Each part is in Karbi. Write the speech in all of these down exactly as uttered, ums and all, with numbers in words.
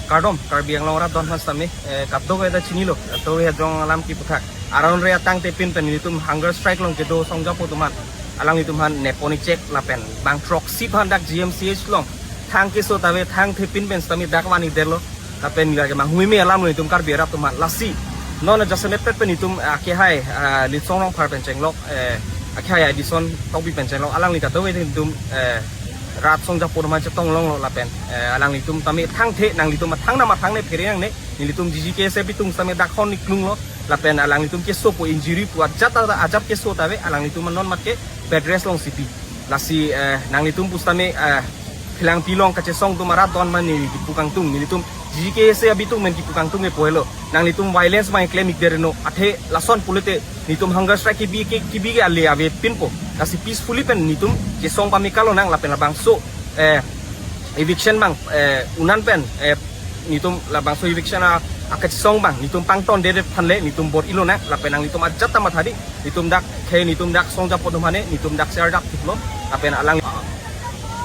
Kardom, Karbi Anglong arat don aphan sitame, eh, kadokave ta chinilo, kadokave ajong alam kiputhak. Aron re atangte pin pen nelitum hunger strike along kedo songjapo atum aphan, alanglitum aphan nepon ichek lapen bang throksi aphan dak G M C H along thang keso ta ave, thangthe pin pen sitame dak van-ik detlo, lapen lake manghumeme alam lo nelitum Karbi arat atum aphan. Lasi non jasemet pet pen nelitum, ah, akehai, ah, Litsong Rongphar pen chenglok, eh, akehai Adison Tokbi pen chenglok, alangli kadokave nelitum, eh, rat songjapo atum aphan chetong longlo lapen, eh, alanglitum tame thangthe nanglitum athang nam athang ne phere nangne, nelitum G G K S A abitung sitame dak hon-ik longlo lapen alanglitum kesopo injury pu ajat ta, ajat keso ta ave, alanglitum non mat ke bed rest alongsi pi. Lasi, eh, nanglitum pusitame, eh, Phelangpi along kachesong atum arat don aphan neli kipu kangtung, nelitum G G K S A abitung pen kipu kangtung ke puhelo. Nanglitum violence abang klem-ik derno, athe lason pulote nelitum hunger strike kebi ke, kebi ke ale ave pinpo. Lasi peacefully pen nelitum chesong pame kalonang lapen labangso, eh, eviction abang, eh, unan pen, eh, nelitum labangso eviction a, akachesong abang nelitum pangtondedet aphan le nelitum bor-ilonang lapen nanglitum ajat ta mathari, nelitum dak khei, nelitum dak songjapo atum aphan ne nelitum dak share dak thiplo lapen alang,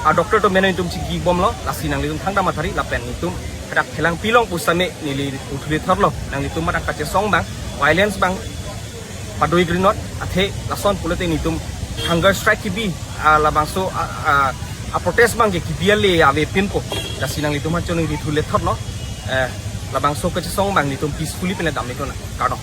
ah, doctor atum mena nelitum chingki bomlo. Lasi nanglitum thangta mathari lapen nelitum dak Phelangpi along pusitame neli puthule thorlo, nanglitum dak kachesong abang, violence abang padoi grinot, athe lason pulote nelitum hunger strike kebi, ah, labangso, ah, ah, a protest abang ke kebi ale ave pinpo. Lasi nanglitum aphan choningri thule thorlo, eh, labangso kachesong abang nelitum peacefully pen le dam-ik lonang. Kardom.